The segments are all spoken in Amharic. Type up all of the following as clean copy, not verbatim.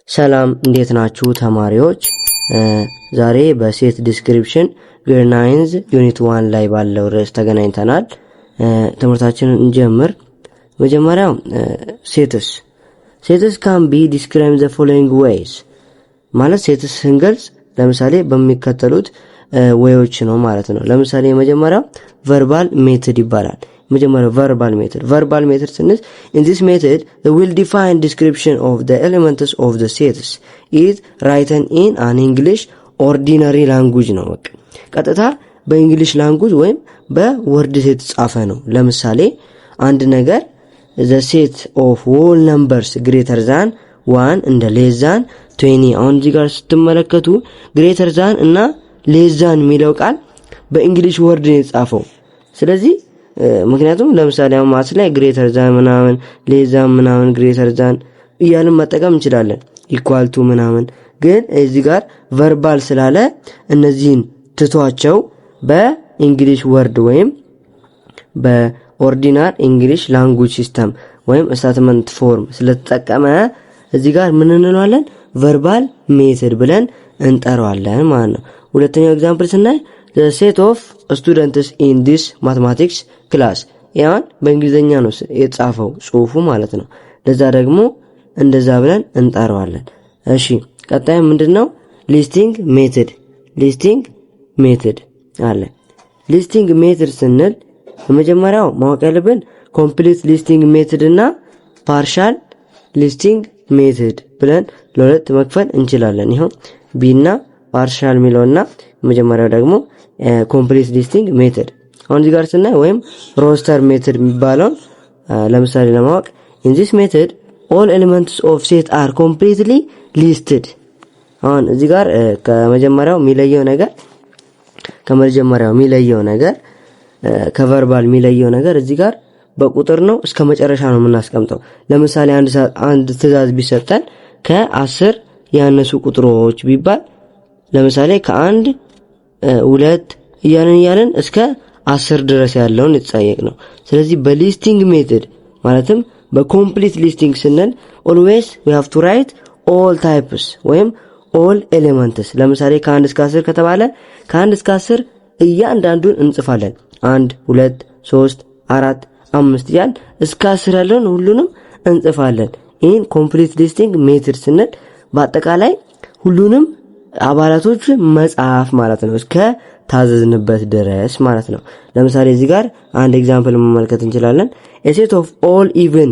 ሰላም፣ እንዴት ናችሁ ተማሪዎች? ዛሬ በ set description grade 9 unit 1 ላይ ባለው ርዕስ ተገናኝተናል። ትምህርታችንን እንጀምር። መጀመሪያው sets can be described the following ways ማለት sets ስንገልጽ ለምሳሌ በሚከተሉት way ኦች ነው ማለት ነው። ለምሳሌ የመጀመሪያው verbal method ይባላል። መጀመሪያው verbal method። Verbal method ስንል in this method, the well defined description of the elements of the sets is written in an English ordinary language ነው። በቃ ቀጥታ በ English language ወይም በ word የተጻፈ ነው። ለምሳሌ አንድ ነገር the set of whole numbers greater than 1 and less than 20። አሁን እዚህ ጋር ስትመለከቱ greater than እና less than የሚለው ቃል በ English word ነው የተጻፈው። ስለዚህ ምክንያቱም ለምሳሌ አሁን maths ላይ greater than ምናምን፣ less than ምናምን፣ greater than እያልን መጠቀም እንችላለን። Equal to ምናምን። ግን እዚህ ጋር verbal ስላለ እነዚህን ትቷቸው በ English word ወይም በ ordinary English language system ወይም statement form ስለተጠቀመ እዚህ ጋር ምን እንለዋለን? Verbal method ብለን እንጠራዋለን ማለት ነው። ሁለተኛው example ስናይ the set of students in this mathematics class፣ ያን በእንግሊዝኛ ነው የጻፈው ጽሁፉ ማለት ነው። ለዛ ደግሞ እንደዛ ብለን እንጠራዋለን። እሺ፣ ቀጣይ ምንድነው? Listing method። Listing method አለ። Listing method ስንል የመጀመሪያው ማወቅ ያለብን complete listing method እና partial listing method ብለን ለሁለት መክፈል እንችላለን። ይኸው B እና partial የሚለውና የመጀመሪያው ደግሞ complete listing method። አሁን እዚህ ጋር ስናይ ወይም roster method የሚባለውን ለምሳሌ ለማወቅ in this method, all elements of set are completely listed። አሁን እዚህ ጋር ከመጀመሪያው የሚለየው ነገር፣ ከ verbal የሚለየው ነገር እዚህ ጋር በቁጥር ነው፣ እስከ መጨረሻ ነው የምናስቀምጠው። ለምሳሌ አንድ ትዕዛዝ ቢሰጠን ከ10 ያነሱ ቁጥሮች ቢባል ለምሳሌ ከአንድ፣ ሁለት እያልን እያልን እስከ 10 ድረስ ያለውን የተጠየቅ ነው። ስለዚህ በ listing method ማለትም በ complete listing ስንል always we have to write all types ወይም all elements። ለምሳሌ ከ1 እስከ 10 ከተባለ ከ1 እስከ 10 እያንዳንዱን እንጽፋለን። አንድ፣ ሁለት፣ ሶስት፣ አራት፣ አምስት እያልን እስከ 10 ያለውን ሁሉንም እንጽፋለን። ይህን complete listing method ስንል በአጠቃላይ ሁሉንም አባላቶች መጻፍ ማለት ነው፣ እስከ ታዘዝንበት ድረስ ማለት ነው። ለምሳሌ እዚህ ጋር አንድ example መመልከት እንችላለን። A set of all even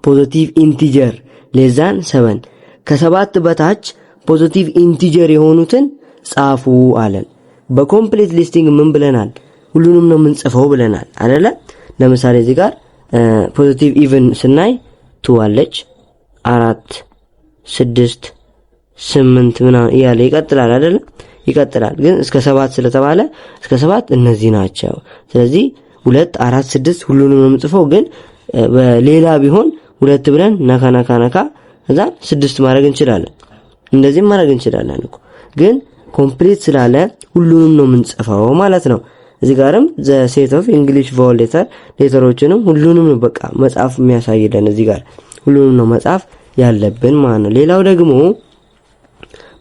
positive integer less than 7፣ ከ7 በታች positive integer የሆኑትን ጻፉ አለን። በ complete listing ምን ብለናል? ሁሉንም ነው የምንጽፈው ብለናል አይደለ? ለምሳሌ እዚህ ጋር positive even ስናይ two አለች፣ አራት፣ ስድስት፣ ስምንት ምናምን እያለ ይቀጥላል አይደለ? ይቀጥላል። ግን እስከ 7 ስለተባለ እስከ 7 እነዚህ ናቸው። ስለዚህ ሁለት፣ አራት፣ ስድስት ሁሉንም ነው የምንጽፈው። ግን በሌላ ቢሆን ሁለት ብለን ነካ ነካ ነካ ከዛ ስድስት ማድረግ እንችላለን። እንደዚህም ማድረግ እንችላለን እኮ። ግን complete ስላለ ሁሉንም ነው የምንጽፈው ማለት ነው። እዚህ ጋርም the set of English vowel letter ኦችንም ሁሉንም ነው በቃ መጻፍ የሚያሳይለን፣ እዚህ ጋር ሁሉንም ነው መጻፍ ያለብን ማለት ነው። ሌላው ደግሞ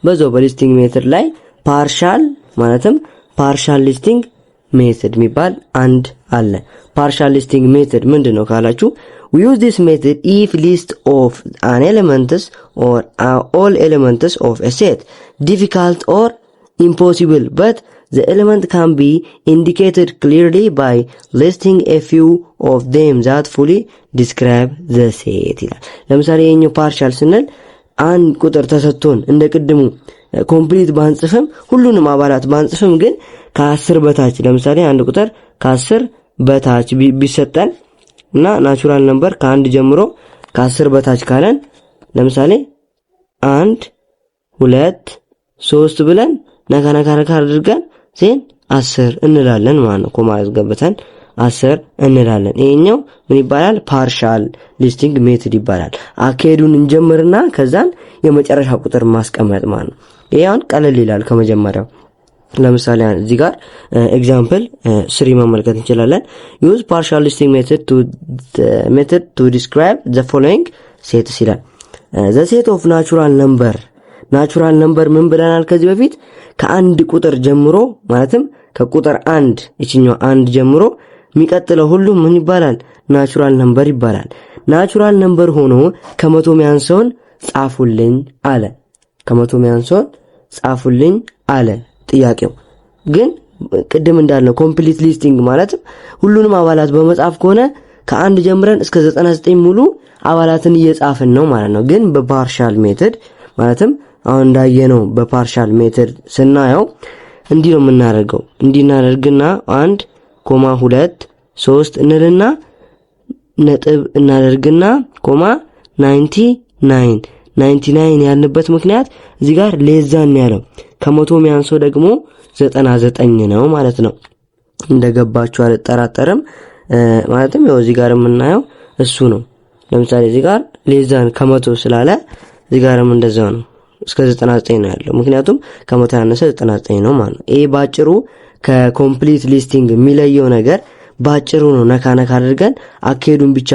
በዛው በ listing method ላይ partial ማለትም partial listing method የሚባል አንድ አለ። Partial listing method ምንድን ነው ካላችሁ we use this method if list of an elements or all elements of a set difficult or impossible, but the element can be indicated clearly by listing a few of them that fully describe the set ይላል። ለምሳሌ የኛው partial ስንል አንድ ቁጥር ተሰጥቶን እንደ ቅድሙ complete ባንጽፍም፣ ሁሉንም አባላት ባንጽፍም፣ ግን ከ10 በታች፣ ለምሳሌ አንድ ቁጥር ከ10 በታች ቢሰጠን እና natural number ከአንድ ጀምሮ ከ10 በታች ካለን ለምሳሌ አንድ፣ ሁለት፣ ሶስት ብለን ነካ ነካ ነካ አድርገን then 10 እንላለን ማለት ነው። Comma አስገብተን 10 እንላለን። ይሄኛው ምን ይባላል? Partial listing method ይባላል። አካሄዱን እንጀምርና ከዛን የመጨረሻ ቁጥር ማስቀመጥ ማለት ነው። ይሄ አሁን ቀለል ይላል ከመጀመሪያው። ለምሳሌ እዚህ ጋር example 3 መመልከት እንችላለን። Use partial listing method to describe the following sets ይላል። The set of natural number። Natural number ምን ብለናል ከዚህ በፊት? ከአንድ ቁጥር ጀምሮ፣ ማለትም ከቁጥር አንድ፣ ይችኛው አንድ ጀምሮ የሚቀጥለው ሁሉ ምን ይባላል? Natural number ይባላል። Natural number ሆኖ ከ100 ሚያንሰውን ጻፉልኝ አለ። ከ100 ሚያንሰውን ጻፉልኝ አለ ጥያቄው። ግን ቅድም እንዳልነው complete listing ማለትም ሁሉንም አባላት በመጻፍ ከሆነ ከአንድ ጀምረን እስከ 99 ሙሉ አባላትን እየጻፍን ነው ማለት ነው። ግን በ partial method፣ ማለትም አሁን እንዳየነው በ partial method ስናየው እንዲህ ነው የምናደርገው። እንዲህ እናደርግና አንድ comma ሁለት ሶስት እንልና ነጥብ እናደርግና comma 99። 99 ያልንበት ምክንያት እዚህ ጋር less than ያለው ከ100 የሚያንሰው ደግሞ 99 ነው ማለት ነው። እንደገባችሁ አልጠራጠርም። ማለትም ያው እዚህ ጋር የምናየው እሱ ነው። ለምሳሌ እዚህ ጋር less than ከ100 ስላለ እዚህ ጋርም እንደዛው ነው። እስከ 99 ነው ያለው። ምክንያቱም ከ100 ያነሰ 99 ነው ማለት ነው። ይሄ ባጭሩ ከ complete listing የሚለየው ነገር ባጭሩ ነው። ነካ ነካ አድርገን አካሄዱን ብቻ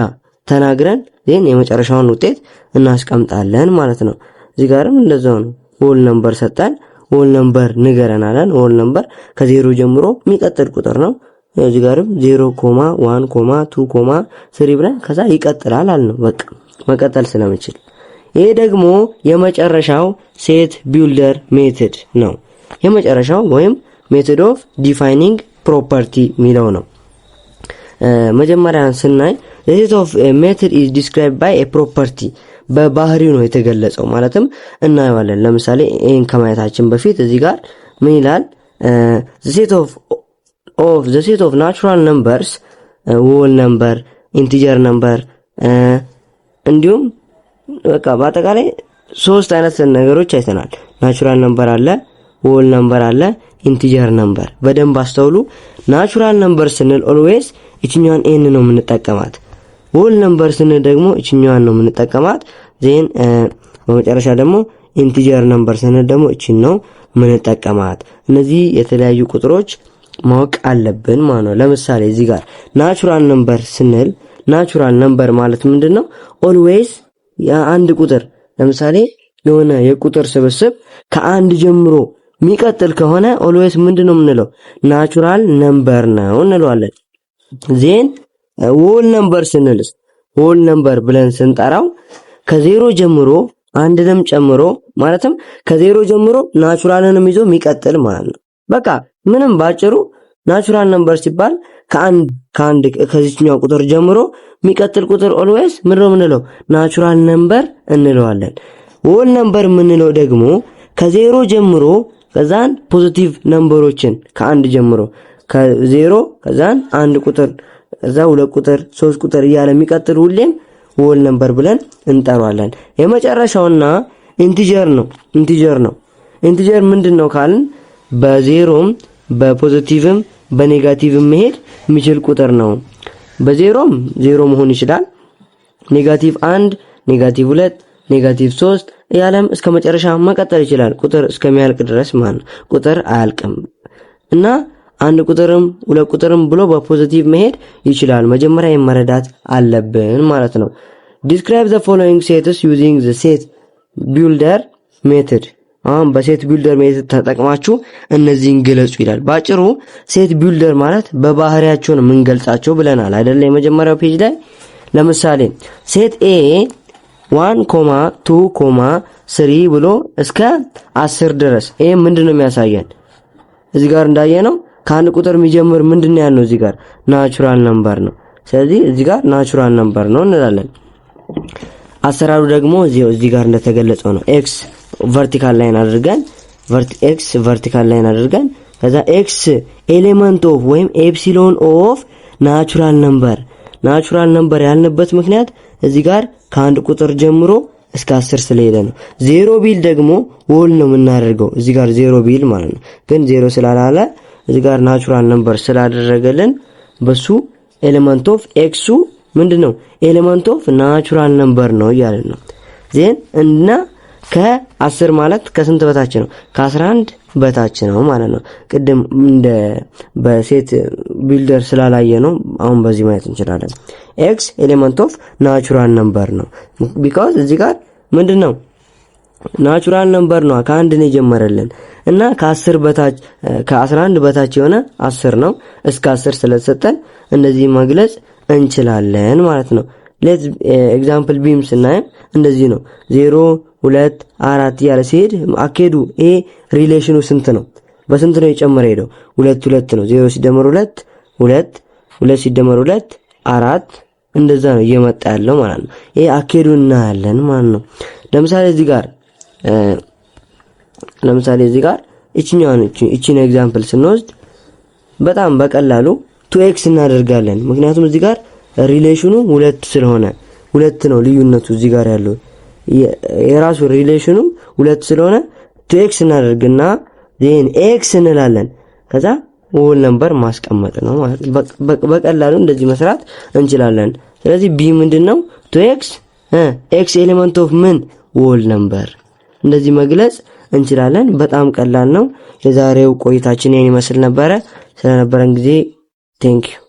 ተናግረን then የመጨረሻውን ውጤት እናስቀምጣለን ማለት ነው። እዚህ ጋርም እንደዛው ነው። Whole number ሰጠን፣ whole number ንገረን አለን። Whole number ከዜሮ ጀምሮ የሚቀጥል ቁጥር ነው። እዚህ ጋርም 0 comma 1 comma 2 comma 3 ብለን ከዛ ይቀጥላል አልነው። በቃ መቀጠል ስለምችል። ይሄ ደግሞ የመጨረሻው set builder method ነው። የመጨረሻው ወይም method of defining property የሚለው ነው። መጀመሪያ ስናይ set of method is described by a property፣ በባህሪው ነው የተገለጸው። ማለትም እናየዋለን። ለምሳሌ ይህን ከማየታችን በፊት እዚህ ጋር ምን ይላል? The set of natural numbers፣ whole number፣ integer number እንዲሁም በቃ በአጠቃላይ ሶስት አይነት ነገሮች አይተናል። Natural number አለ፣ whole number አለ፣ integer number። በደንብ አስተውሉ። Natural number ስንል always ይችኛዋን N ነው የምንጠቀማት። Whole number ስንል ደግሞ ይችኛዋን ነው የምንጠቀማት። Then በመጨረሻ ደግሞ integer number ስንል ደግሞ እቺን ነው የምንጠቀማት። እነዚህ የተለያዩ ቁጥሮች ማወቅ አለብን ማለት ነው። ለምሳሌ እዚህ ጋር natural number ስንል natural number ማለት ምንድን ነው? Always የአንድ ቁጥር፣ ለምሳሌ የሆነ የቁጥር ስብስብ ከአንድ ጀምሮ የሚቀጥል ከሆነ always ምንድን ነው የምንለው? Natural number ነው እንለዋለን። Then whole number ስንልስ? Whole number ብለን ስንጠራው ከዜሮ ጀምሮ አንድንም ጨምሮ፣ ማለትም ከዜሮ ጀምሮ natural ንም ይዞ የሚቀጥል ማለት ነው። በቃ ምንም ባጭሩ natural number ሲባል ከአንድ ከዚህኛው ቁጥር ጀምሮ የሚቀጥል ቁጥር always ምንድነው የምንለው? Natural number እንለዋለን። Whole number የምንለው ደግሞ ከዜሮ ጀምሮ ከዛን positive number ኦችን ከአንድ ጀምሮ፣ ከዜሮ ከዛን አንድ ቁጥር፣ ከዛ ሁለት ቁጥር፣ ሶስት ቁጥር እያለ የሚቀጥል ሁሌም whole number ብለን እንጠራዋለን። የመጨረሻውና integer ነው። Integer ነው። Integer ምንድን ነው ካልን በዜሮም በፖዚቲቭም በኔጋቲቭም መሄድ የሚችል ቁጥር ነው። በዜሮም ዜሮ መሆን ይችላል። Negative አንድ፣ negative ሁለት፣ negative ሶስት እያለም እስከ መጨረሻ መቀጠል ይችላል። ቁጥር እስከሚያልቅ ድረስ ማለት ነው። ቁጥር አያልቅም እና አንድ ቁጥርም ሁለት ቁጥርም ብሎ በ positive መሄድ ይችላል። መጀመሪያ መረዳት አለብን ማለት ነው። Describe the following sets using the set builder method። አሁን በ set builder method ተጠቅማችሁ እነዚህን ግለጹ ይላል። ባጭሩ set builder ማለት በባህሪያቸው ነው የምንገልጻቸው ብለናል አይደለ? የመጀመሪያው page ላይ። ለምሳሌ set A 1 comma 2 comma 3 ብሎ እስከ 10 ድረስ፣ ይሄ ምንድን ነው የሚያሳየን? እዚህ ጋር እንዳየነው ከአንድ ቁጥር የሚጀምር ምንድን ነው ያልነው? እዚህ ጋር natural number ነው። ስለዚህ እዚህ ጋር natural number ነው እንላለን። አሰራሩ ደግሞ እዚህ ጋር እንደተገለጸው ነው። X vertical line አድርገን፣ X vertical line አድርገን ከዛ X element of ወይም epsilon of natural number። Natural number ያልንበት ምክንያት እዚህ ጋር ከአንድ ቁጥር ጀምሮ እስከ 10 ስለሄደ ነው። ዜሮ ቢል ደግሞ whole ነው የምናደርገው፣ እዚህ ጋር ዜሮ ቢል ማለት ነው። ግን ዜሮ ስላላለ እዚህ ጋር natural number ስላደረገልን በሱ element of X ኡ ምንድን ነው? Element of natural number ነው እያለን ነው። Then እና ከ10 ማለት ከስንት በታች ነው? ከ11 በታች ነው ማለት ነው። ቅድም እንደ በ set builder ስላላየነው አሁን በዚህ ማየት እንችላለን። X element of natural number ነው። Because እዚህ ጋር ምንድን ነው? Natural number ነው። ከአንድ ነው የጀመረልን እና ከ10 በታች፣ ከ11 በታች የሆነ 10 ነው። እስከ 10 ስለተሰጠን እንደዚህ መግለጽ እንችላለን ማለት ነው። Let example B ም ስናይም እንደዚህ ነው። 0፣ 2፣ 4 እያለ ሲሄድ አካሄዱ ይሄ relation ኑ ስንት ነው? በስንት ነው የጨመረ ሄደው? ሁለት ሁለት ነው። 0 ሲደመር 2 2፣ 2 ሲደመር 2 4፣ እንደዛ ነው እየመጣ ያለው ማለት ነው። ይሄ አካሄዱ እናያለን ማለት ነው። ለምሳሌ እዚህ ጋር እቺኛዋን እቺን example ስንወስድ በጣም በቀላሉ two x እናደርጋለን። ምክንያቱም እዚህ ጋር relation ኑ ሁለት ስለሆነ፣ ሁለት ነው ልዩነቱ፣ እዚህ ጋር ያለው የራሱ relation ኑ ሁለት ስለሆነ two x እናደርግና then x እንላለን። ከዛ whole number ማስቀመጥ ነው ማለት በቀላሉ እንደዚህ መስራት እንችላለን። ስለዚህ B ምንድን ነው? Two x፣ x element of ምን? Whole number፣ እንደዚህ መግለጽ እንችላለን። በጣም ቀላል ነው። የዛሬው ቆይታችን ይህን ይመስል ነበረ። ስለነበረን ጊዜ thank you።